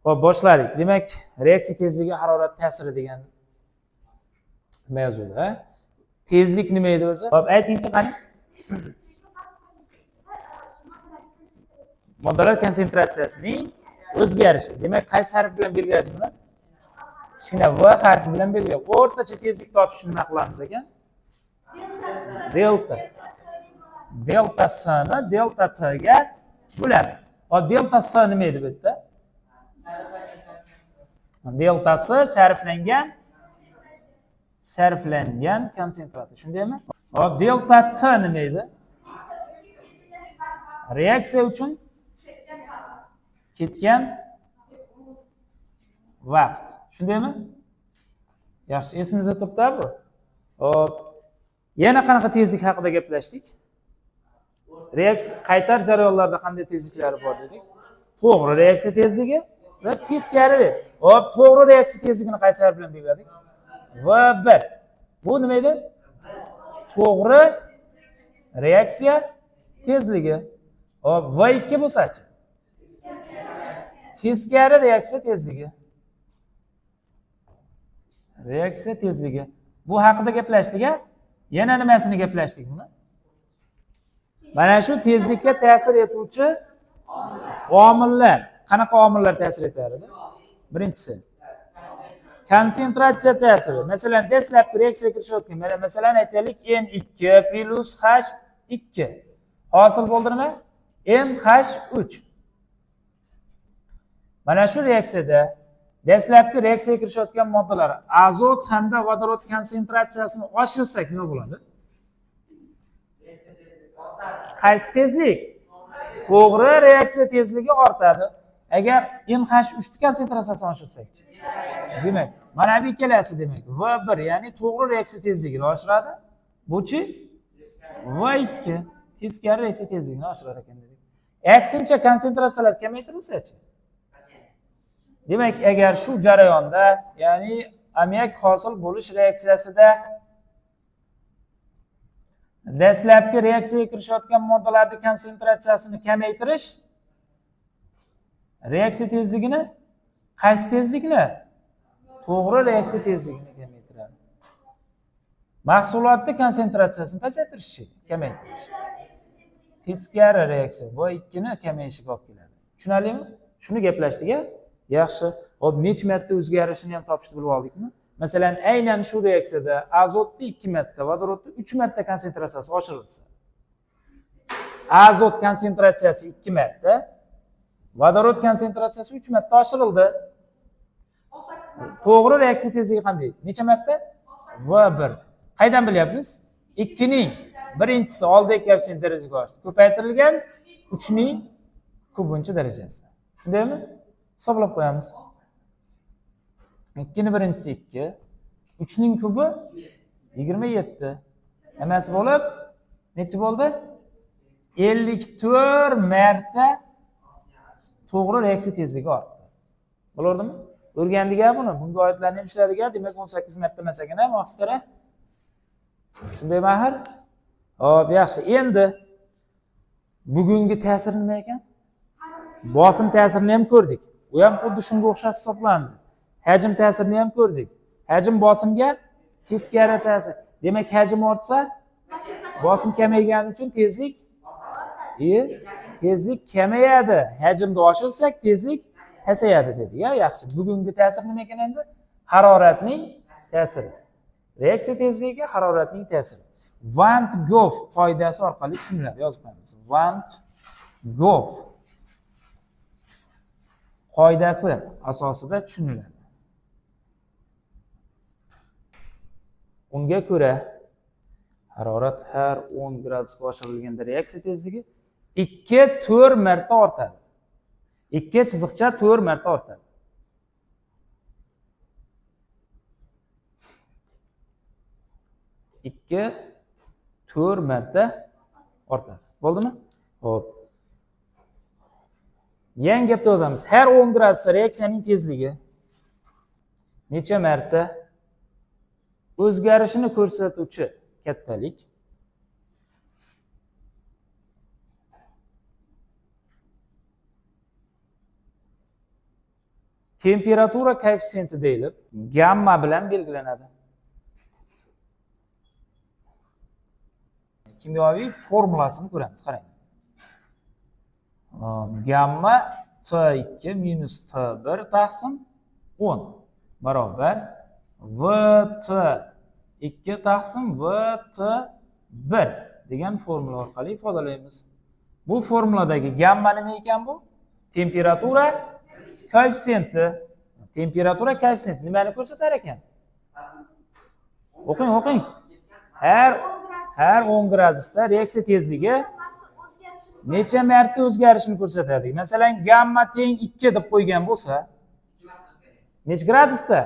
Xo'p, boshladik. Demak, reaksiya tezligi harorat ta'siri degan mavzuda. Tezlik nima edi o'zi? Xo'p, aytingchi qani? Moddalar konsentratsiyasining o'zgarishi. Demak, qaysi harf bilan belgiladik buni? Kichkina V harfi bilan belgiladik. O'rtacha tezlik topish uchun nima qilamiz ekan? Delta. Delta S ni delta T ga bo'lamiz. Hop, delta S nima edi bu yerda? Delta S sarflangan konsentratsiya. Shundaymi? Hop, delta T nima edi? Reaksiya uchun ketgan vaqt. Shundaymi? Yaxshi, esimizda turibdi bu. Hop. Yana qanaqa tezlik haqida gaplashdik? Reaksiya qaytar jarayonlarda qanday tezliklar bor dedik? To'g'ri reaksiya tezligi va teskari. Hop, to'g'ri reaksiya tezligini qaysi harf bilan belgiladik? V1. Bu nima edi? To'g'ri reaksiya tezligi. Hop, V2 bo'lsa-chi? Teskari reaksiya tezligi. Reaksiya tezligi. Bu haqida gaplashdik-a? Yana nimasini gaplashdik buni? Mana shu tezlikka ta'sir etuvchi omillar. Qanaqa omillar ta'sir etadi? Birinchisi konsentratsiya ta'siri. Masalan, dastlabki reaksiyaga kirishayotgan, mana masalan aytaylik N2 plus H2 hosil bo'ldi nima? NH3. Mana shu reaksiyada dastlabki reaksiyaga kirishayotgan moddalar azot hamda vodorod konsentratsiyasini oshirsak nima bo'ladi? Qaysi tezlik? To'g'ri reaksiya tezligi ortadi. Agar NH3 konsentratsiyasini oshirsak-chi? Demak, mana bu ikkalasi demak V1, ya'ni to'g'ri reaksiya tezligini oshiradi. Bu-chi V2 teskari reaksiya tezligini oshirar ekan dedik. Aksincha konsentratsiyalar kamaytirilsa-chi? Demak, agar shu jarayonda, ya'ni ammiak hosil bo'lish reaksiyasida dastlabki reaksiyaga kirishayotgan moddalarning konsentratsiyasini kamaytirish reaksiya tezligini qaysi tezlikni? To'g'ri reaksiya tezligini kamaytiradi. Mahsulotning konsentratsiyasini pasaytirish, kamaytirish. Teskari reaksiya V2 ni kamayishiga olib keladi. Tushunarlimi? Shuni gaplashdik-a? Yaxshi. Xo'p, necha marta o'zgarishini ham topishni bilib oldikmi? Masalan, aynan shu reaksiyada azotni 2 marta, vodorodni 3 marta konsentratsiyasi oshirilsa, azot konsentratsiyasi 2 marta, vodorod konsentratsiyasi 3 marta oshirildi. To'g'ri reaksiya tezligi qanday? Necha marta? V1. Qaydan bilyapmiz? 2 ning birinchisi oldidagi koeffitsient darajaga oshdi. Ko'paytirilgan 3 ning kubunchi darajasi. Shundaymi? Hisoblab qo'yamiz. 2 ning birinchisi 2, 3 ning kubi 27. Hammasi bo'lib necha bo'ldi? 54 marta to'g'ri reaksiya tezligi ortdi. Bo'lardimi? O'rgandik-a buni. Bunga oidlarni ham ishladik-a. Demak, 18 marta emas ekan-a, mostara. Shunday mahir? Xo'p, yaxshi. Endi bugungi ta'sir nima ekan? Bosim ta'sirini ham ko'rdik. U ham xuddi shunga o'xshash hisoblandi. Hajm ta'sirini ham ko'rdik. Hajm bosimga teskari ta'sir. Demak, hajm ortsa, bosim kamaygani uchun tezlik tezlik kamayadi. Hajmni oshirsak, tezlik pasayadi dedik-a. Yaxshi. Bugungi ta'sir nima ekan endi? Haroratning ta'siri. Reaksiya tezligiga haroratning ta'siri. Van 't Hoff qoidasi orqali tushuniladi. Yozib qo'yamiz. Van 't Hoff qoidasi asosida tushuniladi. Unga ko'ra harorat har 10 gradusga oshirilganda reaksiya tezligi 2-4 marta ortadi. 2,4 marta ortadi. 2-4 marta ortadi. Bo'ldimi? Xo'p. Yangi gapda yozamiz. Har 10 gradusda reaksiyaning tezligi necha marta o'zgarishini ko'rsatuvchi kattalik Temperatura koeffitsiyenti deyilib, gamma bilan belgilanadi. Kimyoviy formulasini ko'ramiz, qarang. Gamma T2 minus T1 taqsim 10 barobar VT2 taqsim VT1 degan formula orqali ifodalaymiz. Bu formuladagi gamma nima ekan bu? Temperatura koeffitsiyenti. Temperatura koeffitsiyenti nimani ko'rsatar ekan? O'qing, o'qing. Har 10 gradusda reaksiya tezligi necha marta o'zgarishini ko'rsatadi. Masalan, gamma teng 2 deb qo'ygan bo'lsa, necha gradusda?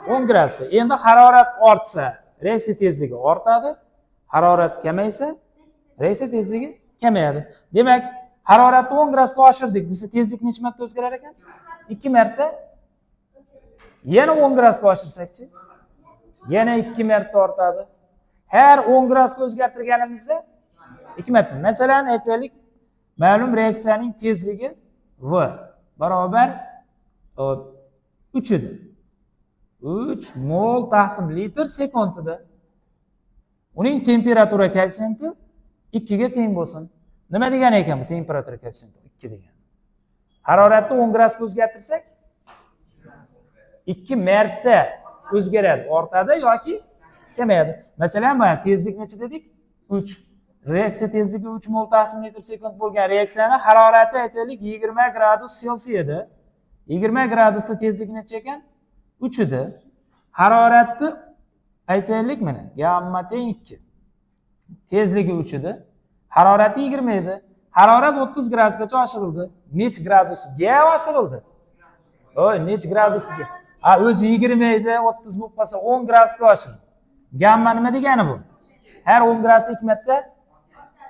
10 gradusda. Endi harorat ortsa, reaksiya tezligi ortadi. Harorat kamaysa, reaksiya tezligi kamayadi. Demak, haroratni 10 gradusga oshirdik desa, tezlik necha marta o'zgarar ekan? 2 marta. Yana 10 gradusga oshirsak-chi? Yana 2 marta ortadi. Har 10 gradusga o'zgartirganimizda 2 marta. Masalan, aytaylik, ma'lum reaksiyaning tezligi V barobar 3 edi. 3 mol taqsim litr sekund edi. Uning temperatura koeffitsiyenti 2 ga teng bo'lsin. Nima degani ekan bu temperatura koeffitsiyenti 2 degani? Haroratni 10 gradusga o'zgartirsak 2 marta o'zgaradi, ortadi yoki kamayadi. Masalan, mana tezlik necha dedik? 3. Reaksiya tezligi 3 mol taqsim litr sekund bo'lgan reaksiyani harorati aytaylik 20 gradus Selsiy edi. 20 gradusda tezlik necha ekan? 3 edi. Haroratni aytaylik mana gamma teng 2. Tezligi 3 edi. Harorati 20 edi. Harorat 30 gradusgacha oshirildi. Necha gradusga oshirildi? Oy, necha gradusga? Ha, o'zi 20 edi, 30 bo'lib qolsa 10 gradusga oshirildi. Gamma nima degani bu? Har 10 gradus 2 marta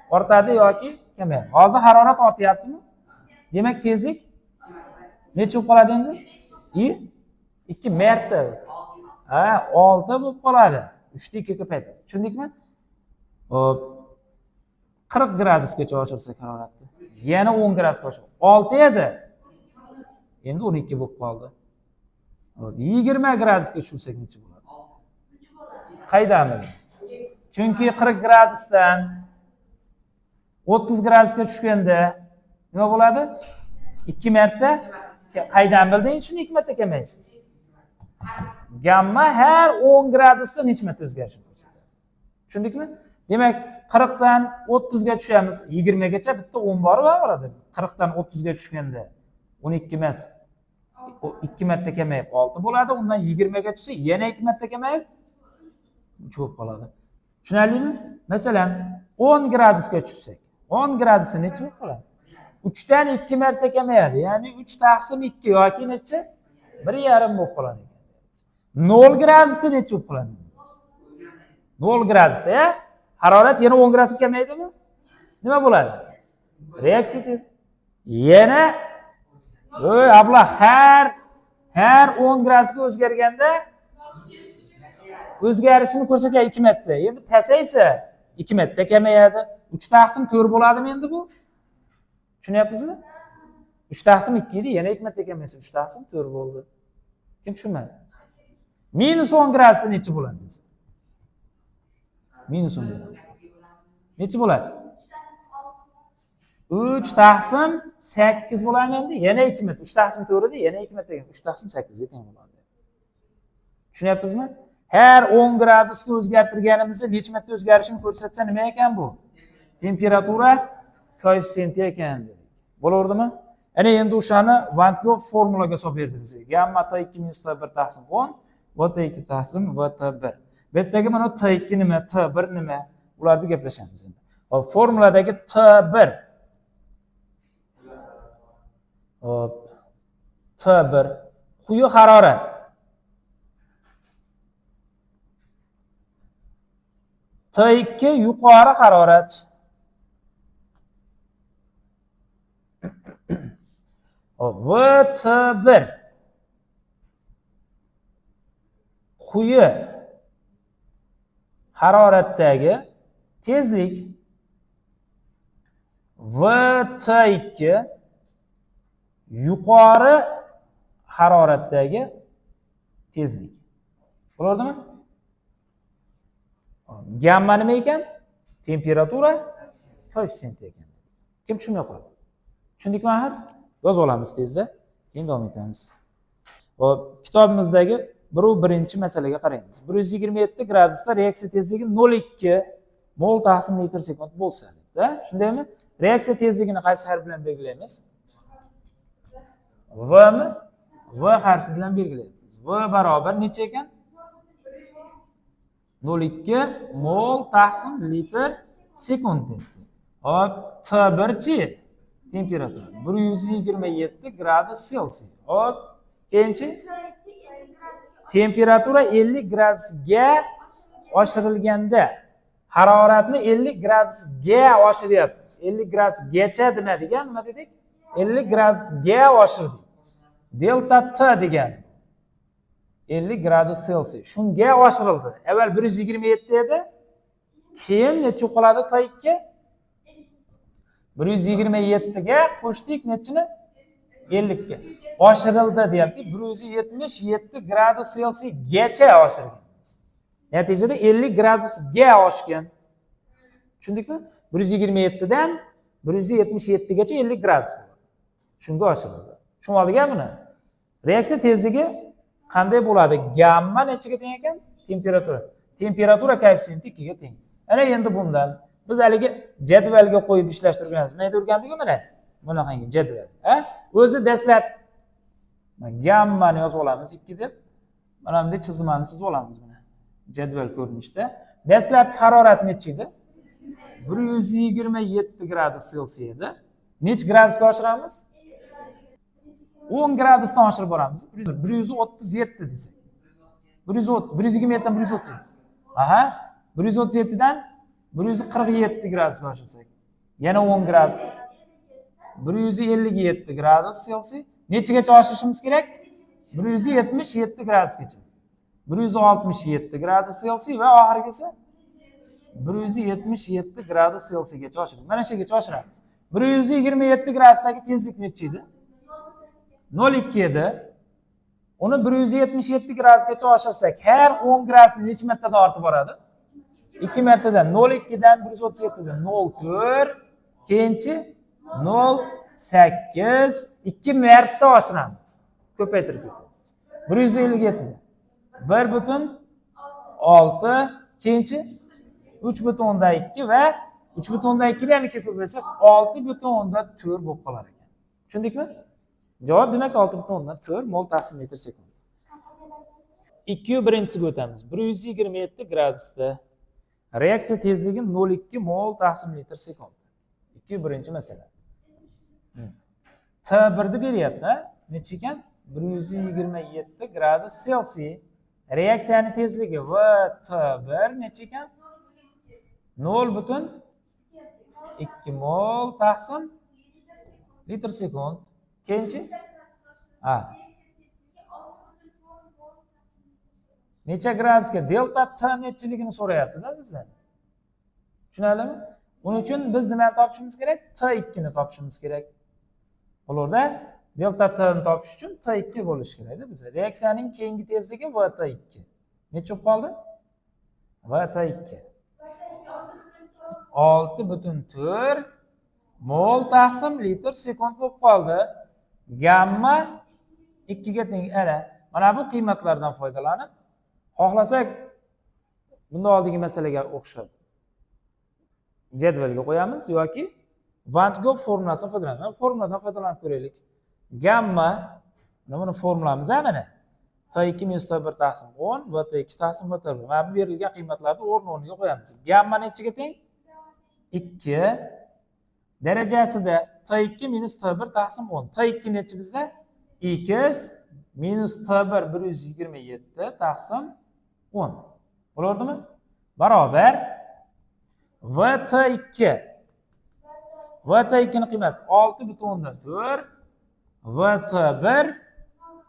ortadi yoki kamayadi. Hozir harorat ortyaptimi? Demak, tezlik necha bo'lib qoladi endi? 2 marta. Ha, 6 bo'lib qoladi. 3 ta 2 ko'paytiradi. Tushundikmi? Hop. 40 gradusgacha oshirsak haroratni. Yana 10 gradusga oshirdik. 6 edi. Endi 12 bo'lib qoldi. Hop, 20 gradusga tushirsak necha bo'ladi? Qaydan bilamiz? Chunki 40 gradusdan 30 gradusga tushganda nima bo'ladi? 2 marta. Qaydan bilding shuni 2 marta kamayishini? Gamma har 10 gradusda necha marta o'zgarishini ko'rsatadi. Tushundikmi? Demak, 40 dan 30 ga tushamiz, 20 gacha bitta 10 bor va orada. 40 dan 30 ga tushganda 12 emas, 2 marta kamayib 6 bo'ladi. Undan 20 ga tushsa yana 2 marta kamayib 3 bo'lib qoladi. Tushunarlimi? Masalan, 10 gradusga tushsak, 10 gradusda necha bo'lib qoladi? 3 dan 2 marta kamayadi. Ya'ni 3 taqsim 2 yoki necha? 1,5 bo'lib qoladi. 0 gradusda necha bo'lib qoladi? 0 gradusda, ya? Harorat yana 10 gradusga kamaydimi? Nima bo'ladi? Reaksiya tez. Yana oy, abla har 10 gradusga o'zgarganda o'zgarishini ko'rsatgan 2 marta. Endi pasaysa 2 marta kamayadi. 3 taqsim 4 bo'ladimi endi bu? Tushunyapsizmi? 3 taqsim 2 edi, yana 2 marta kamaysa 3 taqsim 4 bo'ldi. Kim tushunmadi? Minus 10 gradusda necha bo'ladi desa? Minus 10 gradus. Necha bo'ladi? 3 taqsim 8 bo'ladimi endi? Yana 2 marta. 3 taqsim 4 edi, yana 2 marta. 3 taqsim 8 ga teng bo'ladi. Tushunyapsizmi? Har 10 gradusga o'zgartirganimizda necha marta o'zgarishini ko'rsatsa nima ekan bu? Temperatura koeffitsiyenti ekan dedik. Bo'laverdimi? Ana endi o'shani Van formulaga solib berdi bizga. Gamma T2 minus T1 taqsim 10, VT2 taqsim VT1. Bu yerdagi mana T2 nima, T1 nima? Ularni gaplashamiz endi. Hop, formuladagi T1. Hop. T1 quyi harorat. T2 yuqori harorat. Hop, VT1 quyi haroratdagi tezlik, VT2 yuqori Haroratdagi tezlik. Bo'ladimi? Gamma nima ekan? Temperatura koeffitsiyenti ekan. Kim tushunmay qoldi? Tushundikmi axir? Yozib olamiz tezda, keyin davom etamiz. Hop, kitobimizdagi 1-1 masalaga qaraymiz. 127 gradusda reaksiya tezligi 0,2 mol taqsim litr sekund bo'lsa, da, shundaymi? Reaksiya tezligini qaysi harf bilan belgilaymiz? V mi? V harfi bilan belgilaymiz. V barobar necha ekan? 0,2 mol taqsim litr sekund debdi. Hop, T1chi? Temperatura 127 gradus Selsiy. Hop, keyinchi? Temperatura 50 gradusga oshirilganda, haroratni 50 gradusga oshiryapmiz. 50 gradusgacha demadik, nima dedik? 50 gradusga oshirdik. Delta T degani 50 gradus Selsiy. Shunga oshirildi. Avval 127 edi. Keyin necha qoladi T2? 127 ga qo'shdik nechini? 50 ga. Oshirildi deyapti. 177 gradus Selsiygacha oshirganmiz. Natijada 50 gradusga oshgan. Tushundikmi? 127 dan 177 gacha 50 gradus bo'ladi. Shunga oshirildi. Tushunib oldik buni? Reaksiya tezligi qanday bo'ladi? Gamma nechaga teng ekan? Temperatura. Temperatura koeffitsiyenti 2 ga teng. Ana endi bundan biz haligi jadvalga qo'yib ishlashni o'rganamiz. Mayda o'rgandik-ku mana. Bunaqangi jadval. Ha? O'zi dastlab gammani yozib olamiz 2 deb. Mana bunday chizmani chizib olamiz mana. Jadval ko'rinishida. Dastlabki harorat necha edi? 127 gradus Selsiy edi. Necha gradusga oshiramiz? 10 gradusdan oshirib boramiz. 137 desak. 130, 127 dan 130. Aha, 137 dan 147 gradusga oshirsak. Yana 10 gradus. 157 gradus Selsiy. Nechagacha oshirishimiz kerak? 177 gradusgacha. 167 gradus Selsiy va oxirgisi 177 gradus Selsiygacha oshiramiz. Mana shu yergacha oshiramiz. 127 gradusdagi tezlik necha edi? 0,2 edi. Uni 177 gradusgacha oshirsak, har 10 gradusni necha martadan ortib boradi? 2 martadan. 0,2 dan 137 dan 0,4, keyinchi 0,8, 2 marta oshiramiz. Ko'paytirib ketamiz. 157 dan 1,6, keyinchi 3,2 va 3,2 ni ham 2 ko'paysak 6,4 bo'lib qolar ekan. Tushundikmi? Javob demak 6,4 mol taqsim metr sekund. 2 birinchisiga o'tamiz. 127 gradusda reaksiya tezligi 0,2 mol taqsim litr sekund. 2 birinchi masala. T1 ni beryapti, necha ekan? 127 gradus Selsiy. Reaksiyani tezligi VT1 necha ekan? 0,2 mol taqsim litr sekund. Keyinchi? Ha. Necha gradusga delta T nechiligini so'rayapti-da bizdan. Tushunarlimi? Buning uchun biz nimani topishimiz kerak? T2 ni topishimiz kerak. Ularda delta T ni topish uchun T2 bo'lishi kerakda bizga. Reaksiyaning keyingi tezligi VT2. Necha bo'lib qoldi? VT2. 6,4 mol taqsim litr sekund bo'lib qoldi. Gamma 2 ga teng. Ana, mana bu qiymatlardan foydalanib, xohlasak bundan oldingi masalaga o'xshab jadvalga qo'yamiz yoki Van 't Hoff formulasidan foydalanamiz. Formuladan foydalanib ko'raylik. Gamma, mana buni formulamiz, mana. T2 minus T1 taqsim 10 va T2 taqsim VT1. Mana bu berilgan qiymatlarni o'rni o'rniga qo'yamiz. Gamma nechiga teng? 2 darajasida T2 minus T1 taqsim 10. T2 nechi bizda? X minus T1 127 taqsim 10. Bo'lardimi? Barobar VT2. VT2 ni qiymati 6,4, VT1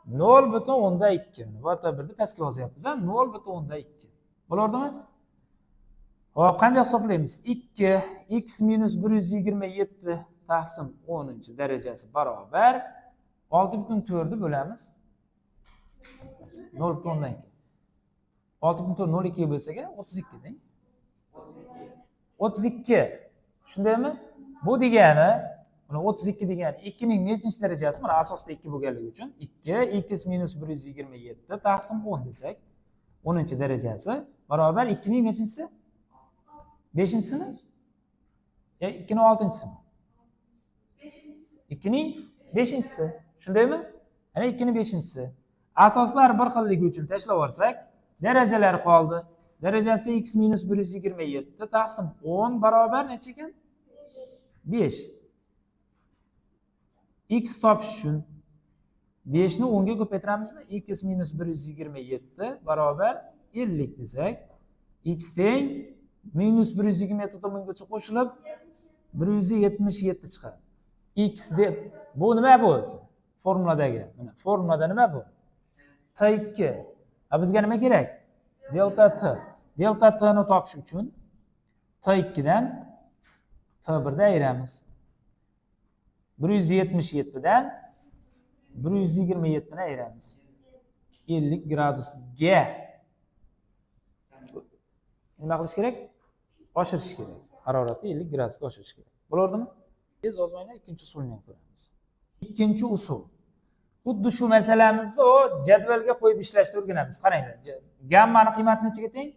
0,2. VT1 ni pastga yozyapmiz, 0,2. Bo'lardimi? Hop, qanday hisoblaymiz? 2 x minus 127 taqsim 10 darajasi barobar 6,4 ni bo'lamiz. 0,2. 6,4 0,2 ga bo'lsak, 32 deng. 32. Shundaymi? Bu degani, buni 32 degani 2 ning nechinchi darajasi? Mana asosda 2 bo'lganligi uchun 2 x minus 127 taqsim 10 desak, 10 darajasi barobar 2 ning nechinchisi? 5-chisimi? Ya 2 ning 6-chisimi? 2 ning 5-chisi. Shundaymi? Ana 2 ning 5-chisi. Asoslar bir xilligi uchun tashlab yuborsak, darajalar qoldi. Darajasi x minus 127 taqsim 10 barobar necha ekan? 5. X topish uchun 5 ni 10 ga ko'paytiramizmi? X minus 127 barobar 50 desak, x teng minus 127 tomongacha qo'shilib 177 chiqadi. X deb bu nima bu o'zi? Formuladagi. Mana formulada nima bu? T2. A bizga nima kerak? Delta T. Delta T ni topish uchun T2 dan T1 ni ayiramiz. 177 dan 127 ni ayiramiz. 50 gradusga nima qilish kerak? Oshirish kerak. Haroratni 50 gradusga oshirish kerak. Bo'lardimi? Tez ozgina ikkinchi usulni ham ko'ramiz. Ikkinchi usul. Xuddi shu masalamizni o jadvalga qo'yib ishlashni o'rganamiz. Qaranglar, gammani qiymati nechaga teng?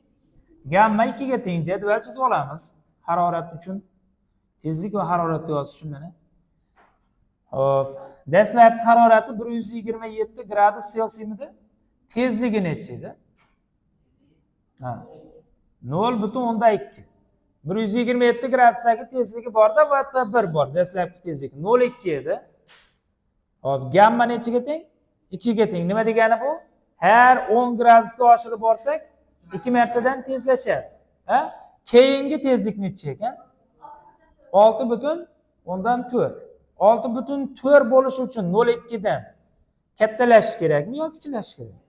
Gamma 2 ga teng. Jadval chizib olamiz. Harorat uchun tezlik va haroratni yozish uchun mana. Hop, dastlabki harorati 127 gradus Selsiymidi? Tezligi necha edi? Ha. 0,2. 127 gradusdagi tezligi borda va T1 bor. Dastlabki tezlik 0,2 edi. Hop, gamma nechaga teng? 2 ga teng. Nima degani bu? Har 10 gradusga oshirib borsak, 2 martadan tezlashadi. Ha? Keyingi tezlik necha ekan? 6,4. 6,4 bo'lishi uchun 0,2 dan kattalashish kerakmi yoki kichiklashish kerak?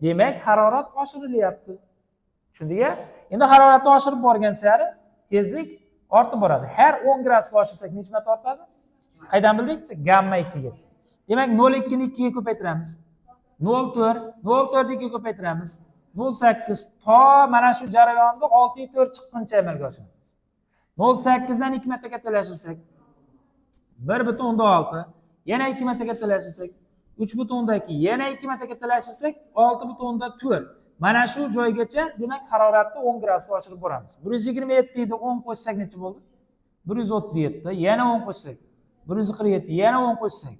Demak, harorat oshirilyapti. Tushundik-a? Endi haroratni oshirib borgan sari tezlik ortib boradi. Har 10 gradusga oshirsak necha marta ortadi? Qaydan bildik? Gamma 2 ga. Demak, 0,2 ni 2 ga ko'paytiramiz. 0,4, 0,4 ni 2 ga ko'paytiramiz. 0,8 to mana shu jarayonda 6,4 chiqquncha amalga oshiramiz. 0,8 dan 2 marta kattalashtirsak 1,6, yana 2 marta kattalashtirsak 3,2, yana 2 marta kattalashtirsak 6,4. Mana shu joygacha demak haroratni 10 gradusga oshirib boramiz. 127 edi, 10 qo'shsak necha bo'ldi? 137, yana 10 qo'shsak 147, yana 10 qo'shsak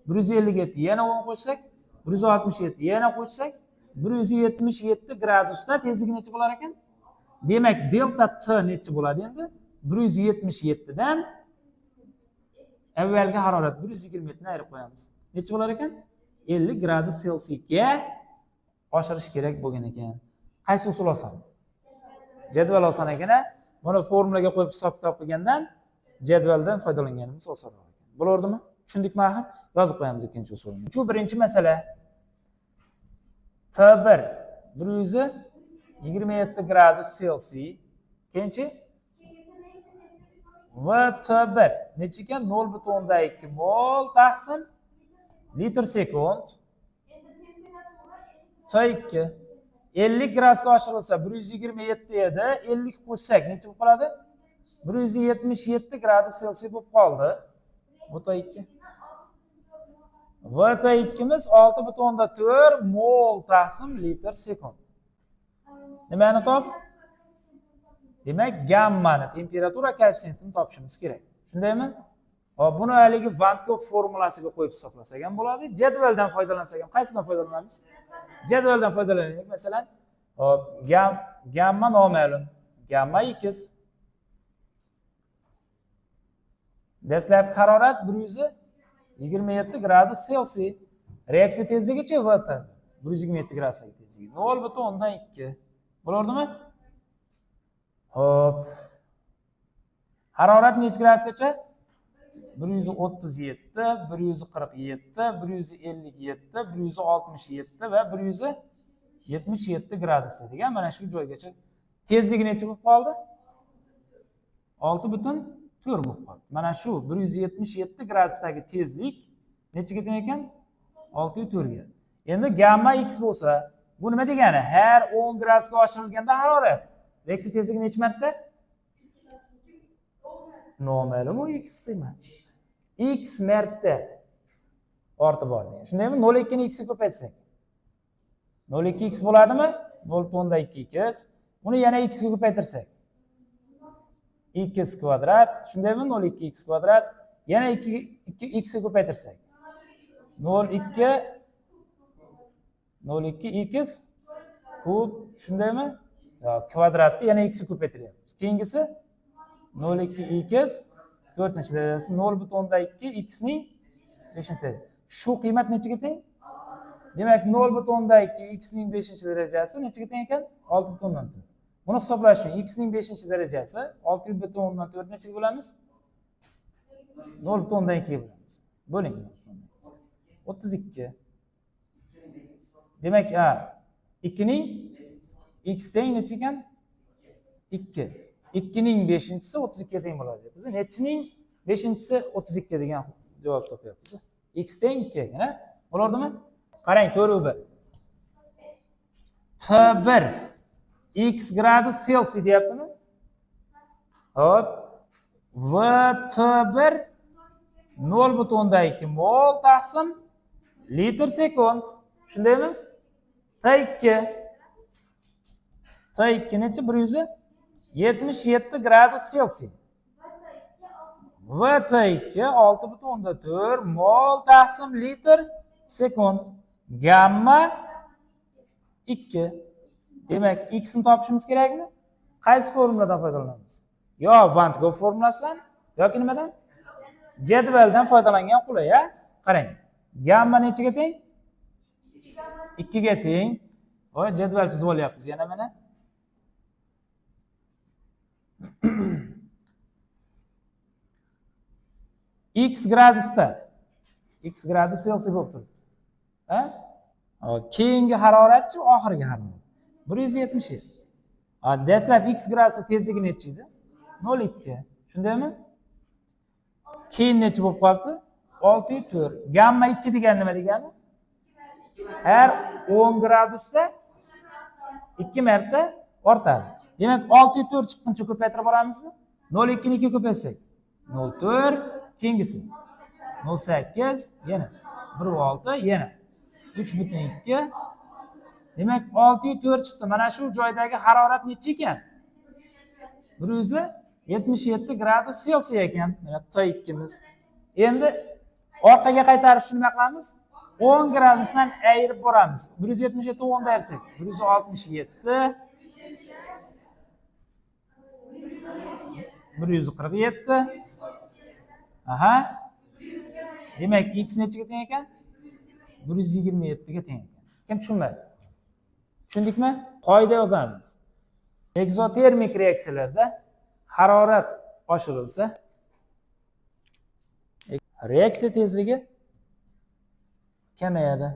157, yana 10 qo'shsak 167, yana qo'shsak 177 gradusda tezligi necha bo'lar ekan? Demak, delta T necha bo'ladi endi? 177 dan avvalgi harorat 127 ni ayirib qo'yamiz. Necha bo'lar ekan? 50 gradus Selsiusga oshirish kerak bo'lgan ekan. Qaysi usul oson? Jadval oson ekan, a? Buni formulaga qo'yib hisob kitob qilgandan jadvaldan foydalanganimiz osonroq ekan. Bo'lardimi? Tushundikmi axir? Yozib qo'yamiz ikkinchi usulni. Shu birinchi masala. T1 127 gradus Selsiy. Keyinchi VT1 necha ekan? 0,2 mol taqsim litr sekund. T2 50 gradusga oshirilsa 127 edi. 50 qo'shsak necha bo'lib qoladi? 177 gradus Selsiy bo'lib qoldi. Bu T2. VT2'miz 6,4 mol taqsim litr sekund. Nimani top? Demak, gammani, temperatura koeffitsiyentini topishimiz kerak. Shundaymi? Hop, buni haligi Van't formulasiga qo'yib hisoblasak ham bo'ladi. Jadvaldan foydalansak ham, qaysidan foydalanamiz? Jadvaldan foydalanaylik. Masalan, hop, gamma noma'lum. Gamma x. Dastlabki harorat 127 gradus Selsiy. Reaksiya tezligichi VT 127 gradusdagi tezligi 0,2. Bo'lardimi? Hop. Harorat necha gradusgacha? 137, 147, 157, 167 va 177 gradusda degan mana shu joygacha tezligi necha bo'lib qoldi? 6,4 bo'lib qoldi. Mana shu 177 gradusdagi tezlik nechaga teng ekan? 6,4 ga. Endi gamma x bo'lsa, bu nima degani? Har 10 gradusga oshirilganda harorat reaksiya tezligi necha marta? Noma'lum u x qiymat. X marta ortib bor degan. Shundaymi? 0.2 ni x ga ko'paytsak. 0.2 x bo'ladimi? 0.2 x. Buni yana x ga ko'paytirsak. X kvadrat, shundaymi? 0.2 x kvadrat. Yana 2 x ga ko'paytirsak. 0.2 x kub, shundaymi? Kvadratni yana x ga ko'paytiryapmiz. Keyingisi 0.2 x 4-darajasi 0.2 x ning 5-darajasi. Shu qiymat nechaga teng? Demak, 0.2 x ning 5-darajasi nechaga teng ekan? 6.4. Buni hisoblash uchun x ning 5-darajasi 6.4 nechaga bo'lamiz? 0.2 ga bo'lamiz. Bo'ling. 32. Demak, 2 ning x teng necha ekan? 2. 2 ning 5-chisi 32 ga teng bo'ladi deyapmiz. Nechining 5-chisi 32 degan javob topyapmiz. X teng 2 ekan, ha? Bo'ladimi? Qarang, 4 1. T1 x gradus Selsiy deyaptimi? Hop. VT1 0.2 mol taqsim litr sekund. Shundaymi? T2. T2 necha? 177 gradus Selsiy. VT2 6.4 mol taqsim litr sekund. Gamma 2. Demak, x ni topishimiz kerakmi? Qaysi formuladan foydalanamiz? Yo Van-Gogh formulasidan yoki nimadan? Jadvaldan foydalangan qulay, a? Qarang. Gamma nechaga teng? 2 ga teng. Voy, jadval chizib olyapmiz yana mana. X gradusda. X gradus Selsiy bo'lib turibdi. Ha? Keyingi haroratchi, oxirgi harorat. 177. Dastlab x gradusda tezligi necha edi? 0.2. Shundaymi? Keyin necha bo'lib qolibdi? 6.4. Gamma 2 degani nima degani? Har 10 gradusda 2 marta ortadi. Demak, 6.4 chiqquncha ko'paytirib boramizmi? 0.2 ni 2 ko'paytsak 0.4, keyingisi 0.8, yana 1.6, yana 3.2. Demak, 6.4 chiqdi. Mana shu joydagi harorat necha ekan? 177 gradus Selsiy ekan. Mana T2miz. Endi orqaga qaytarish uchun nima qilamiz? 10 gradusdan ayirib boramiz. 177 10 da ayirsak 167, 147. Aha. Demak, x nechaga teng ekan? 127 ga teng ekan. Kim tushunmadi? Tushundikmi? Qoida yozamiz. Ekzotermik reaksiyalarda harorat oshirilsa, reaksiya tezligi kamayadi.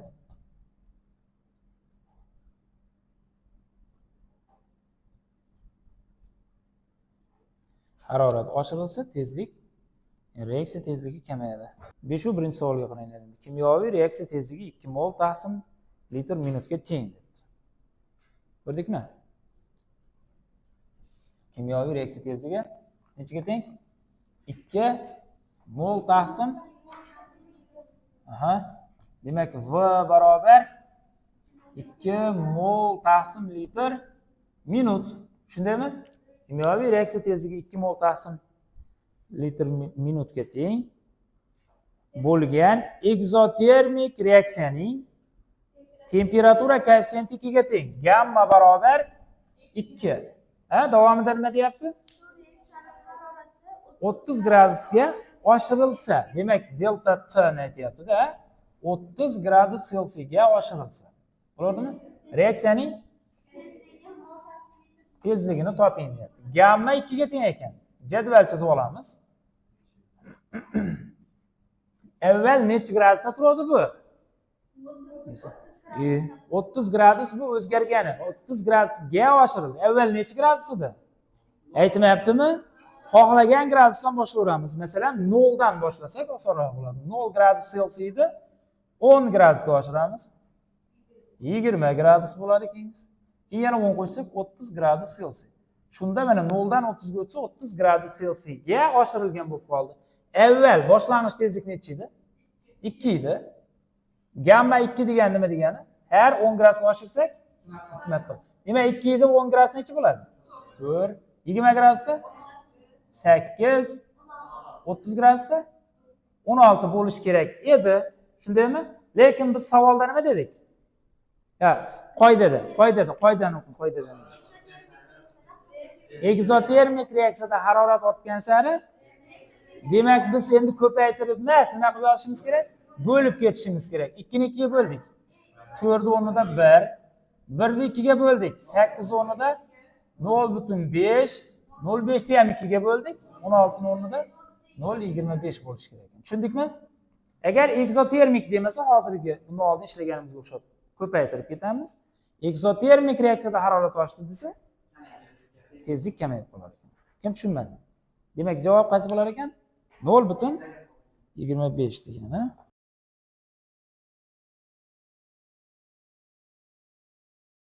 Harorat oshirilsa, tezlik, reaksiya tezligi kamayadi. 5-1 savolga qaranglar endi. Kimyoviy reaksiya tezligi 2 mol taqsim litr minutga teng debdi. Ko'rdikmi? Kimyoviy reaksiya tezligi nechaga teng? 2 mol taqsim. Aha. Demak, V barobar 2 mol taqsim litr minut. Shundaymi? Kimyoviy reaksiya tezligi 2 mol taqsim litr minutga teng bo'lgan ekzotermik reaksiyaning temperatura koeffitsiyenti 2 ga teng. Gamma barobar 2. Ha, davomida nima deyapti? 30 gradusga oshirilsa, demak delta T ni aytyapti-da, 30 gradus Selsiyga oshirilsa. Bo'ladimi? Reaksiyaning tezligini toping deyapti. Gamma 2 ga teng ekan. Jadval chizib olamiz. Avval necha gradusda turadi bu? 30 gradus bu o'zgargani. 30 gradusga oshirildi. Avval necha gradus edi? Aytmayaptimi? Xohlagan gradusdan boshlayveramiz. Masalan, 0 dan boshlasak osonroq bo'ladi. 0 gradus Selsiyni 10 gradusga oshiramiz. 20 gradus bo'ladi keyingisi. Keyin yana 10 qo'shsak, 30 gradus Selsiy. Shunda mana 0 dan 30 ga o'tsa, 30 gradus Selsiyga oshirilgan bo'lib qoldi. Avval boshlang'ich tezlik necha edi? 2 edi. Gamma 2 degani nima degani? Har 10 gradusga oshirsak, 2 marta. Demak, 2 edi, 10 gradus necha bo'ladi? 4. 20 gradusda 8, 30 gradusda 16 bo'lishi kerak edi. Shundaymi? Lekin biz savolda nima dedik? Ya, qoidada, qoidada, qoidani o'qing, qoidada. Ekzotermik reaksiyada harorat ortgan sari, demak, biz endi ko'paytirib emas, nima qilib yozishimiz kerak? Bo'lib ketishimiz kerak. 2 ni 2 ga bo'ldik. 4 o'rnida 1. 1 ni 2 ga bo'ldik. 8 o'rnida 0,5. 0,5 ni ham 2 ga bo'ldik. 16 ni o'rnida 0,25 bo'lishi kerak. Tushundikmi? Agar ekzotermik demasa, hozirgi bundan oldin ishlaganimizga o'xshab ko'paytirib ketamiz. Ekzotermik reaksiyada harorat oshdi desa, tezlik kamayib qolar ekan. Kim tushunmadi? Demak, javob qaysi bo'lar ekan? 0,25 degan, ha?